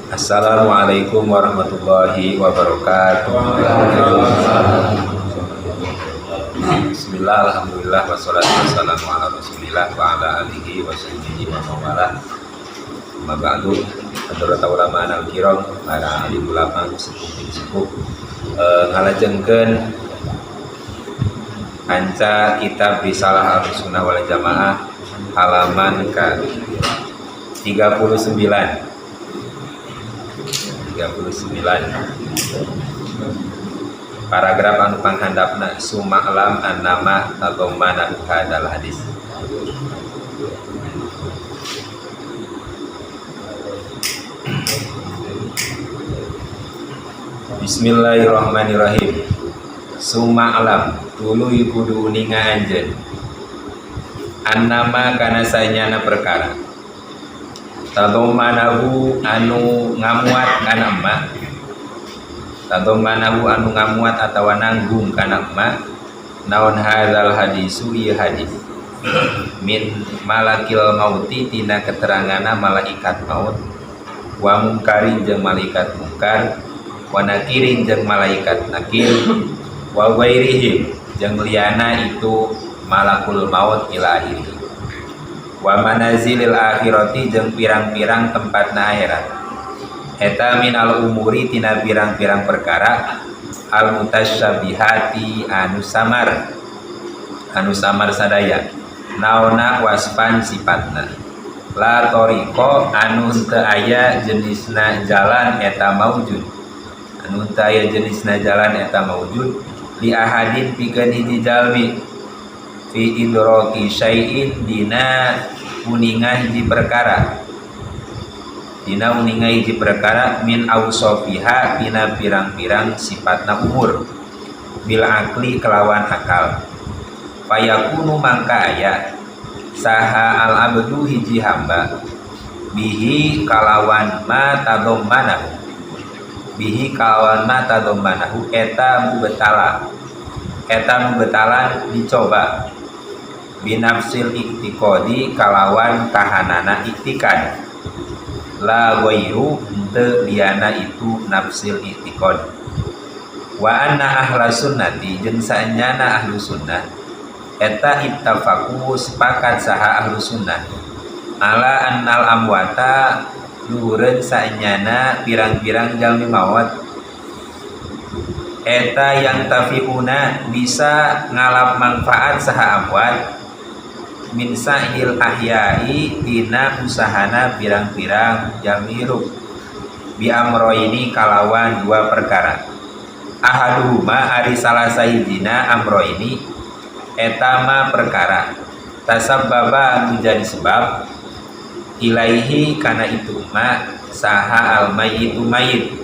Assalamualaikum warahmatullahi wabarakatuh. Bismillah, alhamdulillah, wassalatu wassalamu ala rasulillah wa ala alihi wa sahbihi wa mawalah. Amma ba'du. Hadrat ulama al kiram, para ahli ulama, sepuh sepuh, ngalajengkeun kanca kitab Risalah Ahlussunnah wal Jamaah halaman ke 39, 39, paragraf anu panghandapna, summa i'lam annama tadammana hadzal hadis. Bismillahirrahmanirrahim. Summa i'lam, tuluy kudu uninga anjeun, annama, kana sanyana perkara, tadammanahu, anu ngamuat kana ma, tadammanahu, anu ngamuat atawa nanggung kana ma naon, hadzal hadisu, ieu hadis, min malakil mauti, tina keterangana malaikat maut, wa mungkarin, jeung malaikat mungkar, wa nakirin, jeung malaikat nakir, wa ghairihim, jeung liana itu malakul maut, ila akhirih, wa manazilil akhirati, jeung pirang-pirang tempatna akhirat, eta minal umuri, tina pirang-pirang perkara, al mutasyabihati, anu samar, anu samar sadaya naona, wasfan, sifatna, la thoriqo, anu teu aya jenisna jalan eta maujud, anu teu aya jenisna jalan eta maujud, li ahadin, pikeun hiji jalmi, fi idroki syai'in, dina uninga hiji perkara, dina uninga hiji perkara, min ausofiha, tina pirang-pirang sifatna umur, bil akli, kelawan akal. Fayakunu, mangka aya saha, al abdu, hiji hamba, bihi, kalawan ma tadammanahu, bihi, kalawan ma tadammanahu, eta mubtala, eta mubtalan, dicoba, binafsil i'tiqadi, kalawan kahanana iktikad, la ghairu, henteu liana itu nafsil i'tiqad. Wa anna ahla sunnati, jeung saenyana ahlu sunnah eta, ittafaqu, sepakat saha ahlu sunnah, ala annal amwata, luhureun saenyana pirang-pirang jalmi maot eta, yantafi'una, bisa ngalap manfaat saha amwat, min sa'il ahya'i, dina usahana pirang-pirang jalmi hirup, bi amroini, kalawan dua perkara, ahaduhuma, ari salah sahijina amroini eta ma, perkara, tasabbaba, anu jadi sebab, ilaihi, kana itu ma, saha al mayyitu, mayit,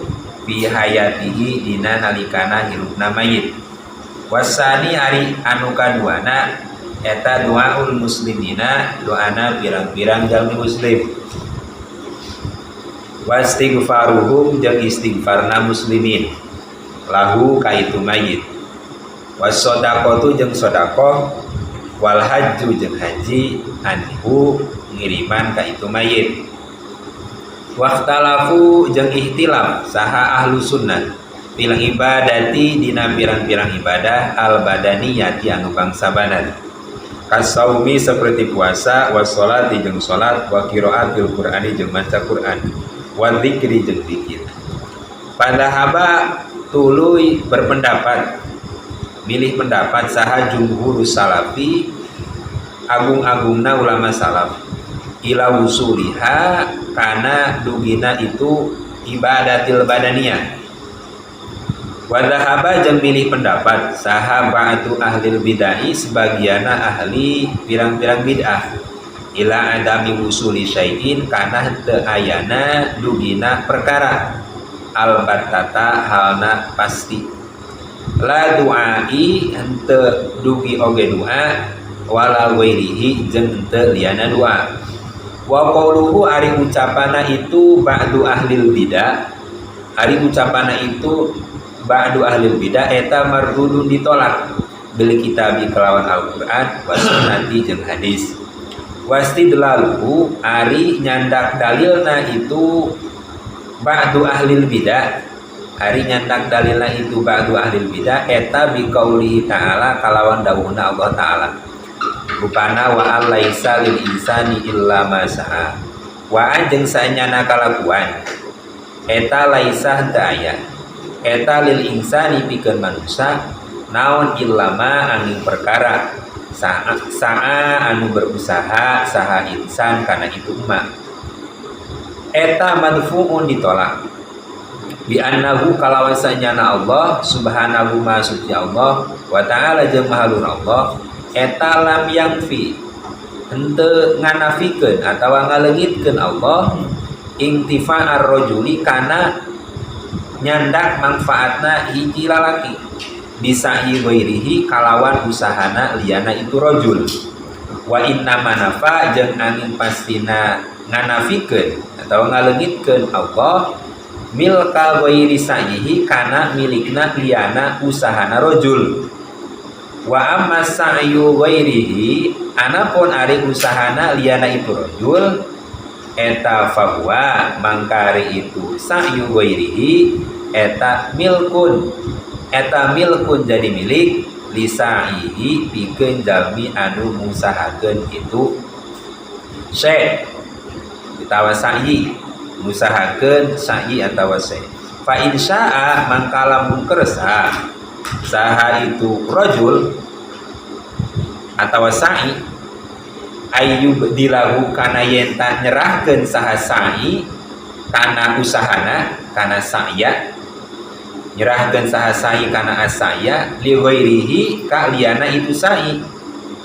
fi hayatihi, dina nalikana hirupna mayit. Wasani, ari anu kaduana eta, doaul muslimina, doana pirang-pirang jalmi muslim, wastighfaruhum, jeung istighfarna muslimin, lahu, ka itu mayit, wasodaqotu, jeung sodakoh, wal hajju, jeung haji, anhu, ngiriman ka itu mayit. Wakhtalafu, jeung ihtilaf saha ahlu sunnah, fil ibadati, dina pirang-pirang ibadah, al badaniyati, anu bangsa badan, kasaumi, seperti puasa, wassolati, jeung salat, wa qiraatil qur'ani, jeung maca Quran, wa dzikri, jeung zikir. Fadzahaba, tuluy berpendapat, milih pendapat, saha jumhurus salafi, agung-agungna ulama salaf, ila wusuliha, kana dugina itu ibadatil badaniyah. Wa dzahaba, jeung milih pendapat saha ba'du ahlil bid'ah, sebagiana ahli pirang-pirang bid'ah, ila adami wusuli syai'in, kana henteu ayana dugina perkara, albattata, halna pasti, la du'ai, henteu dugi oge doa, wala ghairihi, jeung henteu liana doa. Wa qauluhu, ari ucapana itu ba'du ahlil bidah, ari ucapana itu ba'du ahlil bidah eta, mardudun, ditolak, bil kitabi, kelawan Al-Qur'an, wa sunnati, jeung hadis. Wastidlaluhu, ari nyandak dalilna itu Ba'du ahlil bidah ari nyandak dalilna itu ba'du ahlil bidah eta biqaulihi ta'ala kalawan dawuhna Allah ta'ala rupana wa allaisa lil insani illa ma sa'a wa anjeng saenyana kalakuan eta laisa henteu aya eta lil insani pikeun manusia naon illa ma angin perkara sa'a anu berusaha saha insan kana itu emak eta madfu'un ditolak bi annahu kalawan sanyana Allah subhanahu ma suci Allah wa ta'ala jeung maha luhur Allah eta lam yangfi henteu nganafikeun atawa ngaleungitkeun Allah intifa'ar rajuli kana nyandak manfaatna hiji lalaki bisa'yi ghairihi kalawan usahana liyana itu rajul wa inna manafa jeung angin pastina nganafikeun atau ngaleungitkeun Allah milka ghairi sa'yihi kana milikna liyana usahana rajul wa amma sa'yu ghairihi anapun ari usahana liyana itu rajul eta fahuwa mangkari itu sa'yu ghairihi eta milkun jadi milik lisa'ihi pikeun jalmi anu ngusahakeun itu syai' utawa sa'yi ngusahakeun sa'yi atawa syai' fa in sya'a mangka lamun kersa saha itu rajul atawa sa'i ayyub dilahu kana yenta nyerahkeun saha sa'i kana usahana kana sa'ya nyerahkeun saha sa'i kana asaya li ghairihi ka liyana itu sa'i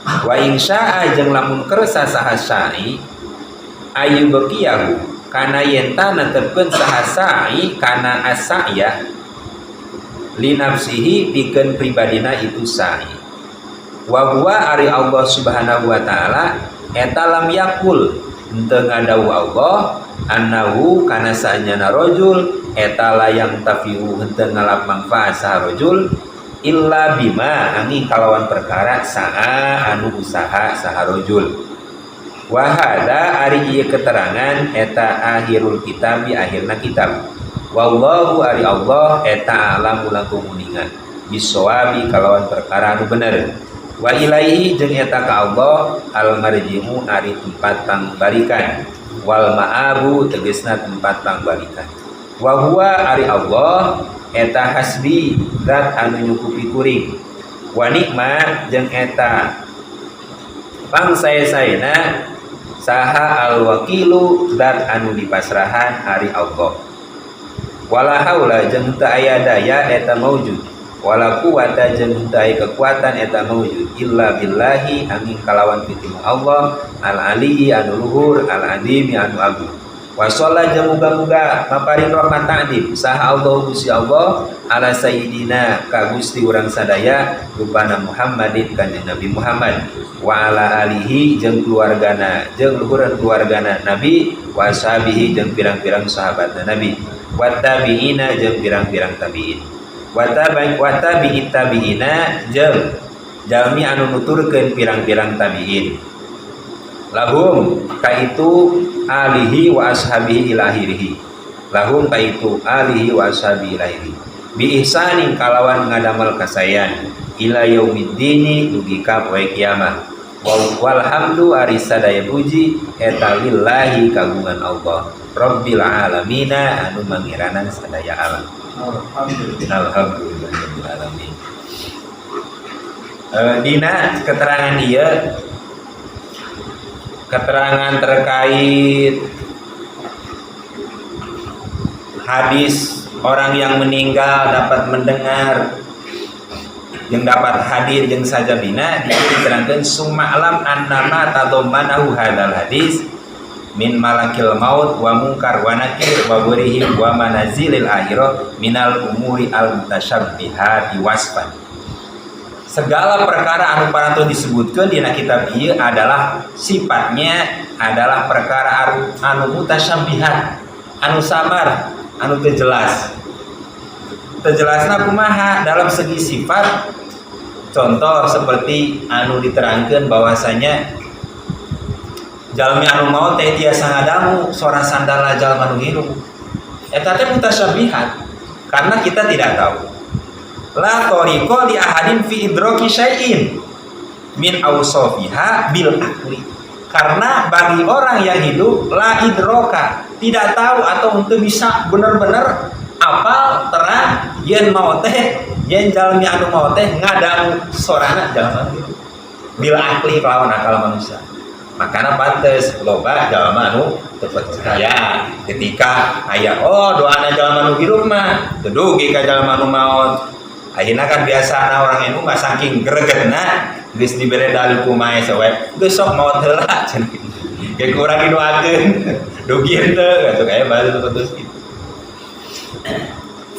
wa in sya'a jeung lamun kersa saha sa'i ayyubqiyahu kana yenta netepkeun saha sa'i kana asaya li nafsihi pikeun pribadina itu sa'i wa huwa ari Allah subhanahu wa ta'ala eta lam yakul henteu ngadawuh Allah annahu kana saenyana rajul eta layang tafiu henteu ngalap manfaat saha rajul illa bima angin kalawan perkara sa'a anu usaha saha rajul wa hadza ari ieu keterangan eta akhirul kitabi akhirna kitab wallahu ari Allah eta alamu langkung uninga bisawabi kalawan perkara anu bener wa ilaihi jeung eta ka Allah al marji'u ari tempat pangbalikan wal ma'abu tegesna tempat pangbalikan wa huwa ari Allah eta hasbi zat anu nyukupi kuring wa nikma jeung eta pangsae-saena saha al wakilu zat anu dipasrahan ari Allah wala haula jeung teu aya daya eta maujud wala quwata jeung henteu aya kekuatan eta maujud illa billahi angin kalawan pitulung Allah al aliyyi anu luhur al azimi anu agung wa shalla jeung muga-muga maparin rahmat ta'dib saha Allah Gusti Allah ala sayyidina ka Gusti urang sadaya rupana Muhammadin kanjeng Nabi Muhammad wa ala alihi jeung keluargana jeung luhuran keluargana Nabi wa ashabihi jeung pirang-pirang sahabatna Nabi wa tabi'ina jeung pirang-pirang tabi'in wa tabi'it tabi'ina jeung jalmi anu nuturkeun pirang-pirang tabi'in lahum kaitu alihi wa ashabihi ila akhirih lahum kaitu alihi wa ashabihi ila akhirih bi ihsanin kalawan ngadamel kasayan ila yaumiddini dugi ka poe kiamat walhamdu ari sadaya puji eta lillahi kagungan Allah rabbil alamina anu mangiranan sadaya alam. Alhamdulillahirabbil alamin. Dina keterangan ieu keterangan terkait hadis orang yang meninggal dapat mendengar yang dapat hadir jeung sajabina diterangkeun summa alam annama tadammanahu hadzal hadis min malakil maut wa munkar wa nakir wa ghairihi wa manazilil akhirah minal umuri al mutasyabbihati wasfan. Segala perkara anu parantos disebutkeun dina kitab ieu adalah sifatnya adalah perkara anu mutasyabihat, anu samar, anu teu jelas. Teu jelasna kumaha dalam segi sifat, contoh seperti anu diterangkeun bahwasanya jalmi anu maot teh tiasa ngadangu sora sandalna jalma nu hirup. Eta teh mutasyabihat karena kita tidak tahu. La thariqa li ahadin fi idraki syai'in min awsafiha bil aqli. Karena bagi orang yang hidup la idroka, tidak tahu atau untuk bisa benar-benar apal terang yen mau teh, yen jalmi anu mau teh ngadangu sorana jalma bil aqli kelawan akal manusia. Makanya pantes loba jalma anu teu percaya ketika aya, oh, doana jalma nu hirup mah teu dugi ka jalma nu maot. Ayeuna kan biasa orang NU mah saking gregetna, geus dibere dalil kumaha we geus sok maot heula cenah. Kayak kurang didoakeun dugi henteu gitu, kayak bahasa terus gitu.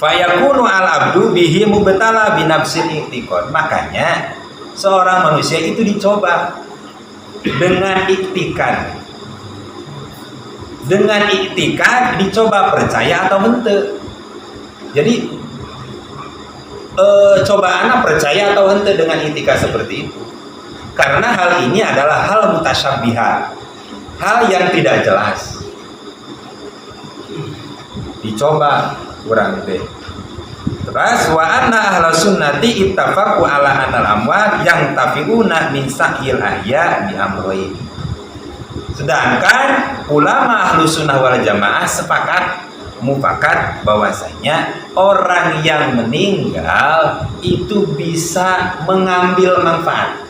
Fayakunu al abdu bihi mubtala binafsil i'tiqad. Makanya seorang manusia itu dicoba dengan iktikad. Dengan iktikad dicoba percaya atau henteu. Jadi cobaan percaya atau henteu dengan itikad seperti itu. Karena hal ini adalah hal mutasyabihat, hal yang tidak jelas. Dicoba kurang teh. Terus wa anna ahla sunnati ittafaqu ala anal amwat yantafi'una min sa'il ahya bi amroini. Sedangkan ulama ahlu sunnah wal jamaah sepakat mufakat bahwasanya orang yang meninggal itu bisa mengambil manfaat.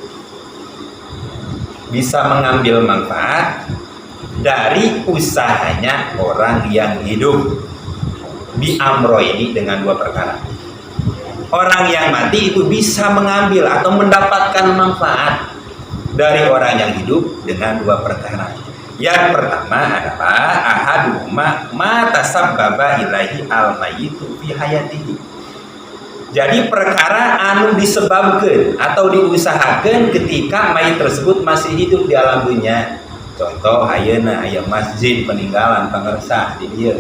Bisa mengambil manfaat dari usahanya orang yang hidup, bi amroini, dengan dua perkara. Orang yang mati itu bisa mengambil atau mendapatkan manfaat dari orang yang hidup dengan dua perkara. Yang pertama adalah ahaduhuma ma tasabbaba ilaihi al mayyitu fi hayatihi. Jadi perkara anu disebabkan atau diusahakan ketika mayit tersebut masih hidup di alam dunia. Contoh, ayeuna aya masjid peninggalan pangersa di dieu.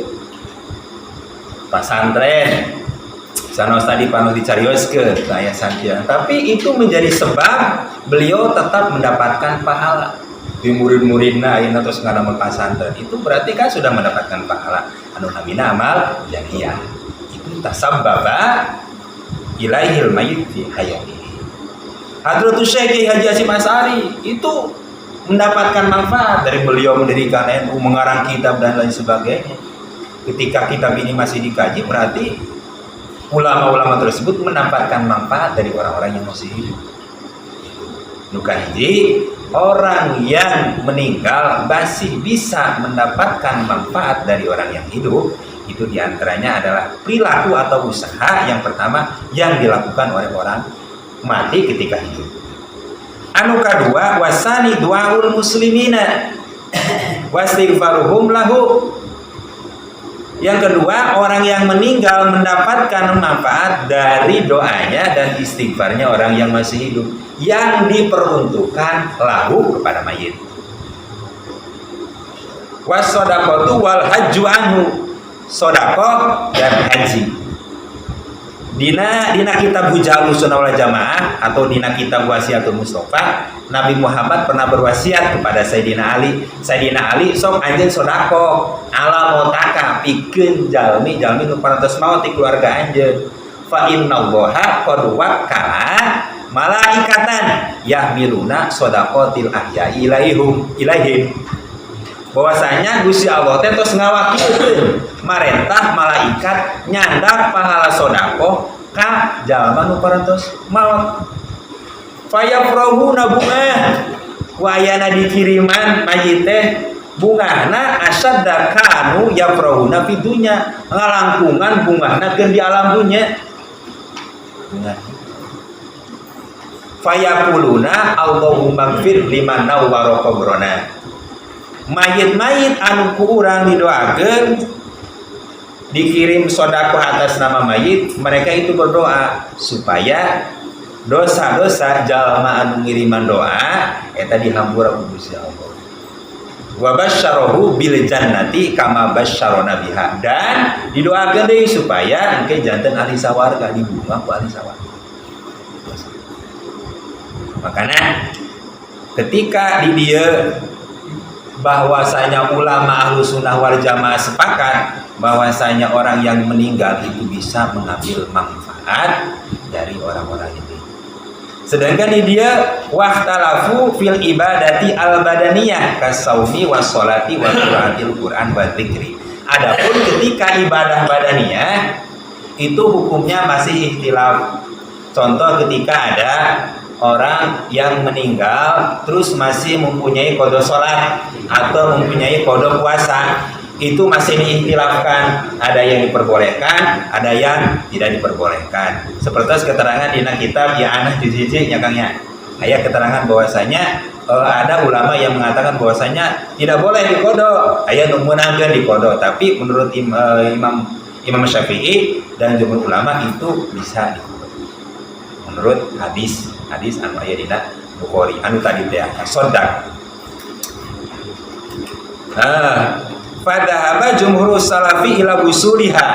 Pasantren sanos tadi panu dicarioskeun aya santian. Tapi itu menjadi sebab beliau tetap mendapatkan pahala. Di murid-muridna ayeuna terus ngadamel pasantren, itu berarti kan sudah mendapatkan pahala anu namina amal jariyah. Itu tasabbaba ilaihil mayyit fi hayatihi. Hadratus Syekh Haji Hasyim Asy'ari itu mendapatkan manfaat dari beliau mendirikan NU, mengarang kitab dan lain sebagainya. Ketika kitab ini masih dikaji, berarti ulama-ulama tersebut mendapatkan manfaat dari orang-orang yang masih hidup. Nu kahiji, orang yang meninggal masih bisa mendapatkan manfaat dari orang yang hidup, itu diantaranya adalah perilaku atau usaha yang pertama yang dilakukan oleh orang mati ketika hidup. Anu kadua, wasani duaul muslimina wastighfaruhum lahu. Yang kedua, orang yang meninggal mendapatkan manfaat dari doanya dan istighfarnya orang yang masih hidup yang diperuntukkan lahu kepada mayit. Wasodaqatu wal hajju anhu. Sodakoh dan haji. Dina dina kitab Hujjah Sunnah wal Jamaah atau dina kitab Wasiatul Mustafa, Nabi Muhammad pernah berwasiat kepada Sayyidina Ali, "Sayyidina Ali, sok anjeun sodakoh ala mautaka, pikeun jalmi jalmi nu parantos maot di keluarga anjeun. Fa innallaha qad wakkala malaikatan yahmiluna sodaqotil ahya ilaihum ilaihim." Bahwasanya Gusti Allah teh tos ngawakilkeun, marentah malaikat nyandak pahala sodakoh ka jalma nu parantos maot. Fayafrahuna, bungah wayana dikiriman mayit teh, bungahna asyadda kanu yafrahuna fi dunya, ngalangkungan bungahna keur di alam dunya. Bungah fayaquluna Allahumma gfir liman nawwara qabrana. Mayit-mayit anu ku urang didoakeun, dikirim sodakoh atas nama mayit, mereka itu berdoa supaya dosa-dosa jalma anu ngiriman doa eta dihampura ku Gusti Allah. Wa basyarahu bil jannati kama basyarona biha, dan didoakeun deui supaya engke janten ahli sawarga, dibungah ku ahli sawarga. Makanya ketika di dieu Bahwasanya ulama Ahlu Sunnah wal Jamaah sepakat bahwasanya orang yang meninggal itu bisa mengambil manfaat dari orang-orang ini. Sedangkan di dia واختلفوا في العبادة البدنية كالصوم والصلاة وقراءة القرآن والذكر. Adapun ketika ibadah badaniyah itu hukumnya masih ikhtilaf. Contoh, ketika ada orang yang meninggal terus masih mempunyai qodho sholat atau mempunyai qodho puasa, itu masih diikhtilafkan, ada yang diperbolehkan, ada yang tidak diperbolehkan, seperti keterangan di kitab ya I'anah juz hiji nya, Kang, nya. Aya keterangan bahwasanya ada ulama yang mengatakan bahwasanya tidak boleh diqodho, aya nu meunangkeun diqodho, tapi menurut Imam Imam Syafi'i dan jumhur ulama itu bisa diqodho menurut hadis hadis anu aya dina Bukhari anu tadi teh sodak. Ah, فذهب جمهور السلف إلى وصولها.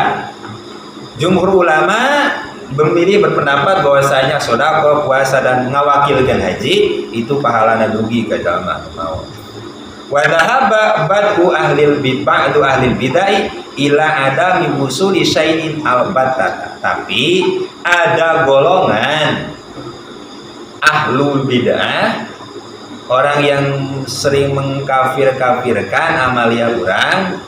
Jumhur ulama memilih berpendapat bahwasanya sodako, puasa, dan mengawakilkan haji itu pahalana dugi ka jalma maut. وذهب بعض أهل بعض أهل البدع إلى عدم وصول شيء البتة. Tapi ada golongan ahlul bid'ah, orang yang sering mengkafir-kafirkan amalia orang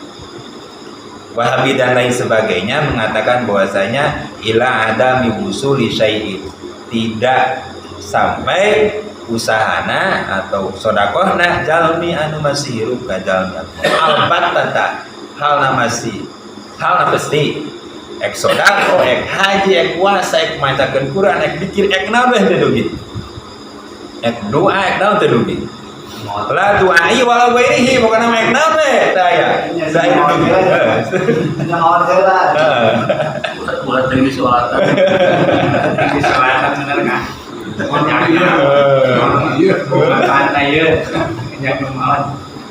Wahabi dan lain sebagainya, mengatakan bahwasanya إلى عدم وصول شيء, tidak sampai usahana atau sodakohna jalmi anu masih hirup ka jalmi البتة, halna masih, halna pasti, ek sodako, ek haji, ek puasa, ek macakeun Quran, ek dikir, ek naon teu dugi, ek doa, ek naon teu dugi, لا دعائي ولا غيره, pokoknya mah ek naon we tah ya saya dugi. Ulah tinggi sholatan. Tinggi sholatan bener kan? Santai ya.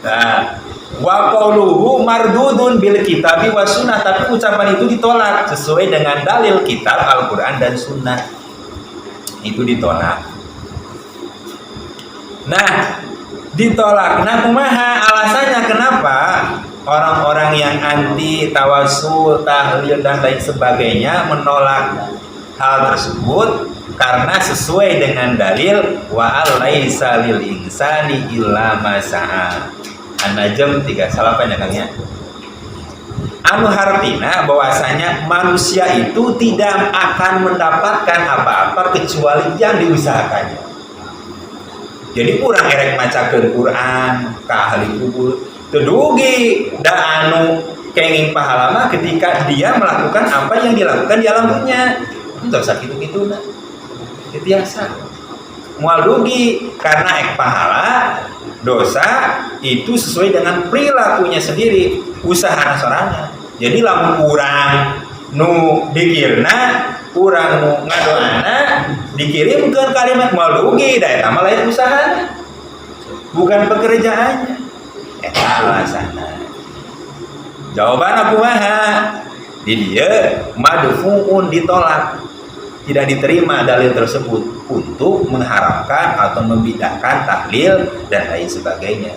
Nah, وقوله مردود بالكتاب والسنة, tapi ucapan itu ditolak sesuai dengan dalil kitab Al-Qur'an dan sunnah. Itu ditolak. Nah, ditolak. Nah, kumaha alasannya kenapa orang-orang yang anti tawasul, tahlil, dan lain sebagainya menolak hal tersebut? Karena sesuai dengan dalil وأن ليس للإنسان إلا ما سعى. An-Najm 39 ya, Kang, ya. Anu hartina bahwasanya manusia itu tidak akan mendapatkan apa-apa kecuali yang diusahakannya. Jadi kurang erek macakeun Quran ka ahli kubur teu dugi, da anu kenging pahala mah ketika dia melakukan apa yang dilakukan di alam dunia. Enggak usah gitu-gitu nah. Itu biasa. Moal dugi karena ek pahala dosa itu sesuai dengan perilakunya sendiri, usaha sorangan. Jadi lamun urang nu dikirna, urang nu ngadoana dikirimkan kalimat, moal dugi, da eta mah lain usahana, bukan pekerjaannya. Eta alasanna. Jawaban aku kumaha di dieu? مدفوع, ditolak, tidak diterima dalil tersebut untuk mengharapkan atau membidahkan tahlil dan lain sebagainya.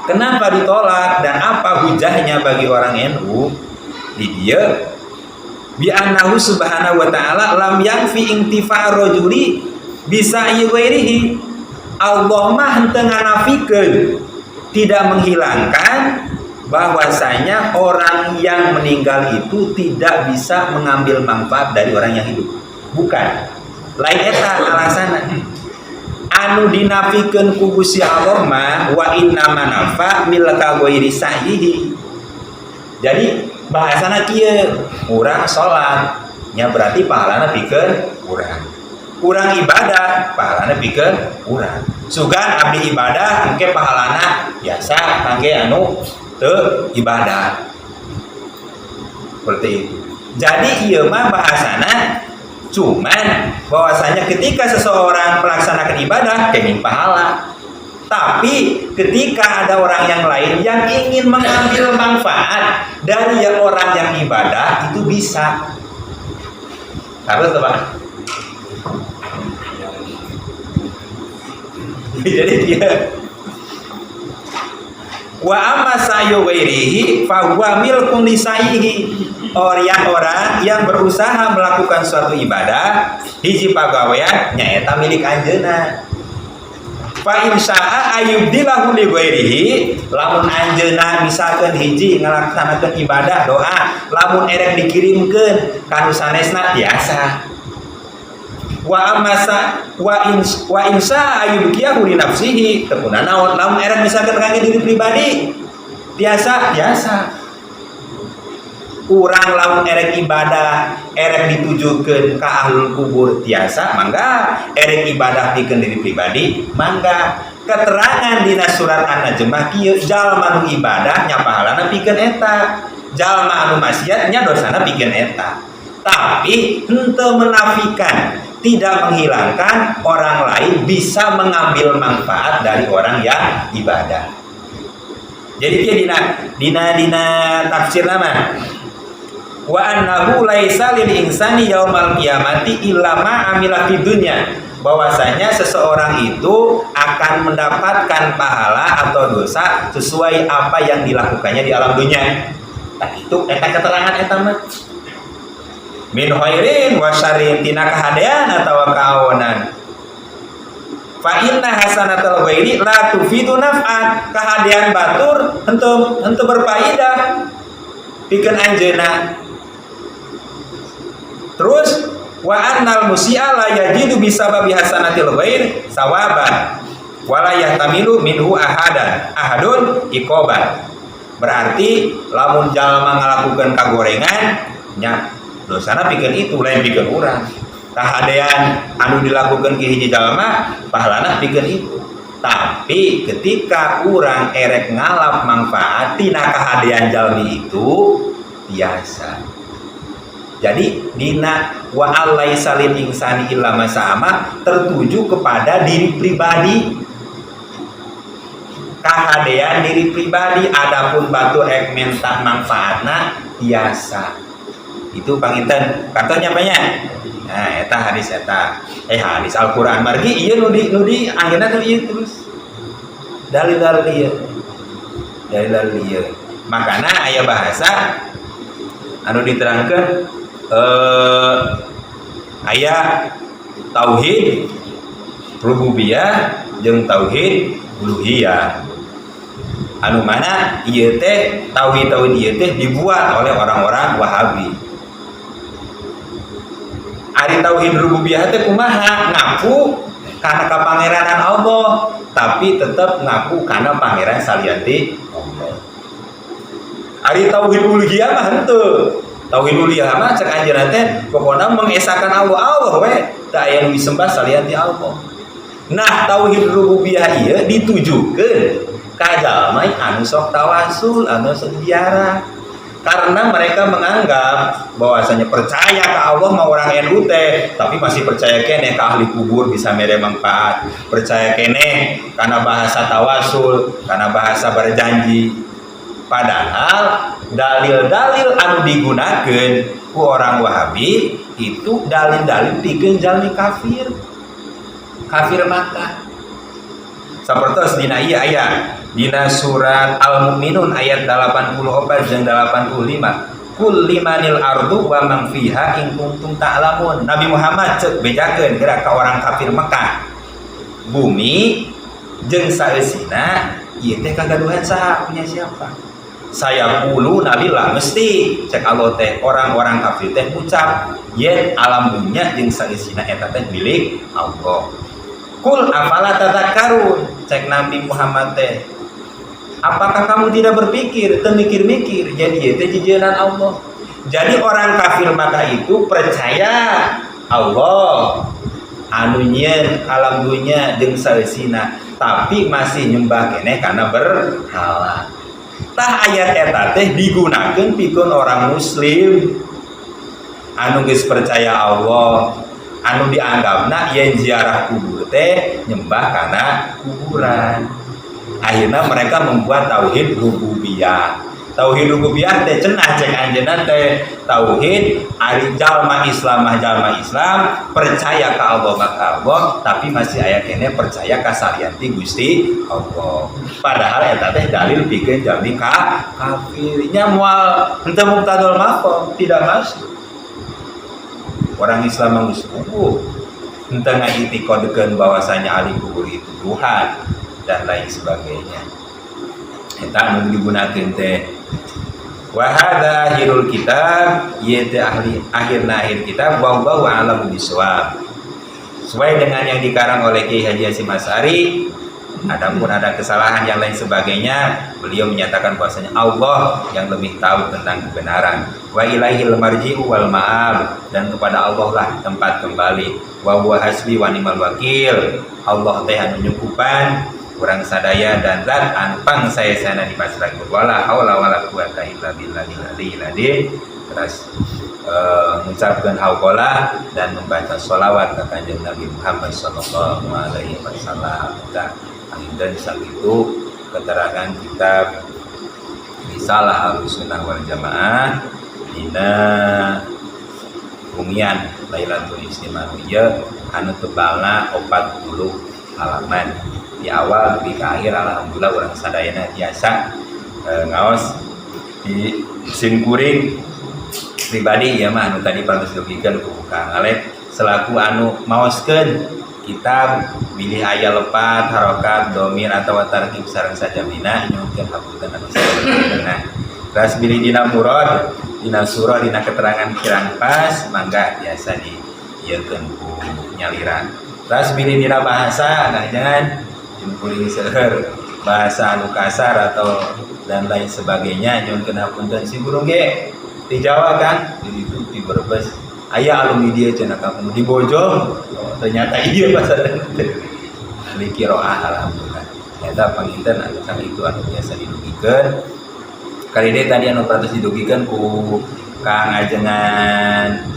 Kenapa ditolak dan apa hujahnya bagi orang NU? Di dieu بأنه سبحانه وتعالى لم ينف انتفاع الرجل بسعي غيره. Allah mah henteu nganafikeun, tidak menghilangkan bahwasanya orang yang meninggal itu tidak bisa mengambil manfaat dari orang yang hidup. Bukan. Lain eta alasanna. Anu dinafikeun ku Gusti Allah mah وإنما نفى ملك غيره سعيه. Jadi bahasana kieu, urang salat nya berarti pahalana pikeun urang. Urang ibadah pahalana pikeun urang. Sugan abdi ibadah engke pahalana biasa kangge anu teu ibadah. Seperti itu. Jadi ieu mah bahasana cuman bahwasanya ketika seseorang melaksanakan ibadah kenging pahala. Tapi ketika ada orang yang lain yang ingin mengambil manfaat dari yang orang yang ibadah itu bisa. Harus, Pak. Jadi dia Wa amma sa'yu ghairihi fa huwa milkun li sa'ihi. Orang yang berusaha melakukan suatu ibadah hiji pagawean nyaeta milik anjeunna. Fa in sya'a ayyubdilahu li ghairihi, lamun anjeunna misalkeun hiji ngalaksanakeun ibadah doa, lamun erek dikirimkeun ka nu sanesna tiasa. Wa amma sa wa in wa in sya'a ayyubqiyahu li nafsihi, teu naon lamun erek misalkeun kangge diri pribadi tiasa, tiasa. Urang lamun erek ibadah erek ditujukeun ka ahlul kubur tiasa mangga, erek ibadah pikeun diri pribadi mangga. Keterangan dina surat An-Najm kieu, jalma nu ibadah nya pahalana pikeun eta, jalma anu maksiat nya dosana pikeun eta. Tapi henteu menafikan, tidak menghilangkan orang lain bisa mengambil manfaat dari orang yang ibadah. Jadi dia dina dina dina tafsir nama wa annahu laisa lil insani yaumal qiyamati illa ma amila fid dunya, bahwasanya seseorang itu akan mendapatkan pahala atau dosa sesuai apa yang dilakukannya di alam dunia. Nah, itu eta keterangan eta mah min khairin wa syarrin, tina kahadean atawa kaonan. Fa inna hasanatal ghairi la tufidu naf'an, kahadean batur henteu henteu berfaedah pikeun anjeunna. Terus wa annal musi'a la yajidu bisababi hasanatil ghair sawaban wala yahtamilu minhu ahadan ahadun iqoban. Berarti lamun jalma ngalakukeun kagorengan nya dosana pikeun itu, lain pikeun urang. Kahadean anu dilakukeun ki hiji jalma pahalana pikeun itu. Tapi ketika urang erek ngalap manfaat tina kahadean jalmi itu biasa. Jadi dina wa alaisa lil insani illa ma sa'a tertuju kepada diri pribadi. Kahadean diri pribadi, adapun batur ek menta manfaatna biasa. Itu panginten kantornya banyak. Nah, eta hadis eta. Hadis Al-Qur'an margi ieu nu di anjeunna tuh ieu terus. Dalil-dalil ieu. Dalil-dalil ieu. Makana aya bahasa anu diterangkeun aya tauhid rububiyah jeung tauhid uluhiyah. Anu mana ieu teh tauhid-tauhid ieu teh dibuat oleh orang-orang Wahabi. Ari tauhid rububiyah teh kumaha? Ngaku kana kapangeranan Allah, tapi tetap ngaku kana pangeran salian ti Allah. Ari tauhid uluhiyah mah henteu. Tauhid uluhiyah mah cek anjeunna teh pokona mengesakan Allah, Allah we, teu aya nu disembah salian ti Allah. Nah, tauhid rububiyah ieu ditujukeun ka jalma anu sok tawasul, anu sok ziarah. Karena mereka menganggap bahwasanya percaya ke Allah mah orang NU teh, tapi masih percaya keneh ke ahli kubur bisa mere manfaat, percaya keneh karena bahasa tawasul, karena bahasa berjanji. Padahal dalil-dalil anu digunakan ku orang Wahabi itu dalil-dalil pikeun jalmi kafir. Kafir Makkah. Sapertos dina ieu aya dina surat Al-Mu'minun ayat 84 jeung 85. Qul limanil ardu wa man fiha in kuntum ta'lamun. Nabi Muhammad cek bejakeun geura ka orang kafir Mekah. Bumi jeung saeusina ieu teh kagaduhan saha, punya siapa? Sayaquluna lillah, mesti cek Allah teh orang-orang kafir teh ngucap yen alam dunya jeung saeusina eta teh milik Allah. Qul afala tadhakkarun, cek Nabi Muhammad teh, apakah kamu tidak berpikir, teu mikir-mikir jadi ieu teh jijienan Allah. Jadi orang kafir maka itu percaya Allah anu nyieun alam dunya jeung saeusina, tapi masih nyembah keneh karena berhala. Tah ayat eta teh digunakeun pikeun orang muslim anu geus percaya Allah, anu dianggapna yen ziarah kubur teh nyembah kana kuburan. Akhirnya mereka membuat tauhid rububiyah. Tauhid rububiyah teh cenah cek anjeunna teh tauhid ari jalma Islam mah jalma Islam percaya ka Allah mah ka Allah tapi masih aya keneh percaya ka salian ti Gusti Allah. Padahal eta teh dalil pikeun jalmi ka kafir nya moal henteu muqtadal maqam tidak masuk. Orang Islam mah geus puguh henteu ngaitiqadkeun bahwasanya ahli kubur itu Tuhan dan lain sebagainya. Eta anu digunakeun teh wa hadza akhirul kitab ieu teh ahli akhirna akhir kitab wallahu a'lamu bisawab. Sesuai dengan yang dikarang oleh Kiai Haji Hasyim Asy'ari, adapun ada kesalahan yang lain sebagainya, beliau menyatakan bahwasanya Allah yang lebih tahu tentang kebenaran. Wa ilaihil marji'u wal ma'ab, dan kepada Allah lah tempat kembali. Wa huwa hasbi wa ni'mal wakil. Allah teh anu nyukupan urang sadaya dan zat anu pangsaesana dipasrahkeun. Wala haula wala quwata illa billahil aliyil azim. Terus mengucapkan hauqalah dan membaca sholawat ke Kanjeng Nabi Muhammad sallallahu alaihi wasallam. Dan sakitu keterangan kitab Risalah Ahlussunnah wal Jamaah dina Bumian Lailatul Ijtima ieu anu tebalna 40 halaman. Di awal dugi ka akhir alhamdulillah urang sadayana tiasa ngaos di simkuring pribadi ieu mah anu tadi parantos dugikeun ku Kang Alek selaku anu maoskeun kitab bilih aya lepat harokat domir atau tarkib sareng sajamina nyuhunkeun hapunten anu sadayana. Terus bilih dina murad dina surah dina keterangan kirang pas mangga biasa di ieukeun ku nyalira. Terus bilih dina bahasa nah jangan kuring seueur bahasa anu kasar atau dan lain sebagainya nyuhunkeun hapunten si guru ge di Jawa kan di itu di Brebes aya alumni dia cenah kamu di Bojong oh, ternyata iya bahasa ahli qiraah alhamdulillah eta panginten anu sakitu anu biasa didugikeun kali deui tadi anu parantos didugikeun ku Kang Ajengan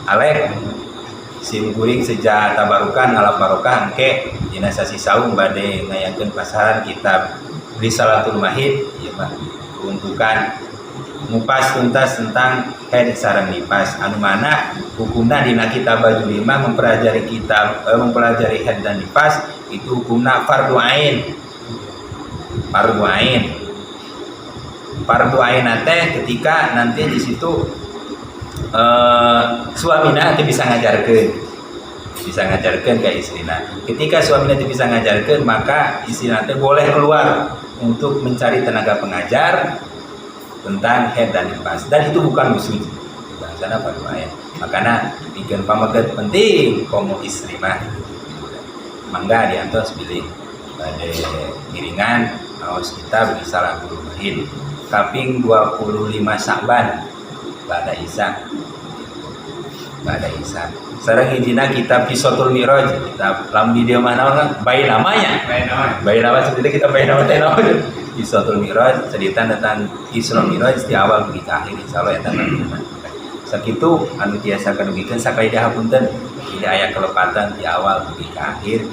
Alek sim kuring sejak tabarukan ngalap barokah engke dina sasi saum bade ngayangkeun pasaran kitab Risalatul Mahid ieu mah peruntukan ngupas tuntas tentang haid sareng nifas anu mana hukumna dina kitab Bajul Lima mempelajari kitab mempelajari haid dan nifas itu hukumna fardu ain. Fardu ain. Fardu ain teh ketika nanti di situ suamina teu bisa ngajarkeun. Bisa ngajarkeun ka istrina. Ketika suamina teu bisa ngajarkeun maka istrina teh boleh keluar untuk mencari tenaga pengajar tentang haid dan nifas dan itu bukan musuh bahasana fardu ain. Makana bikin pameget penting komo istri mah mangga diantos bilih bade ngiringan maos kitab Risalah Guru Mahid kaping 25 Sa'ban pada Isya pada Isya sareng hijina kitab Qissatul Mi'raj kitab lamun di dieu mah naon kan bayi namanya Bayi nama. Bayi nama cerita kita bayi nama teh naon Qissatul Mi'raj cerita tentang Isra Mi'raj di awal dugi ka akhir insyaallah eta mah sakitu anu tiasa kadugikeun sakali deui hapunten tidak aya kelepatan di awal dugi ka akhir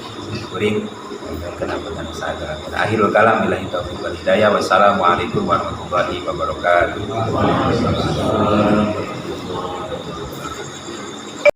kuring nyuhunkeun sagala. Akhirul kalam billahi taufiq wal hidayah. Wassalamualaikum warahmatullahi wabarakatuh.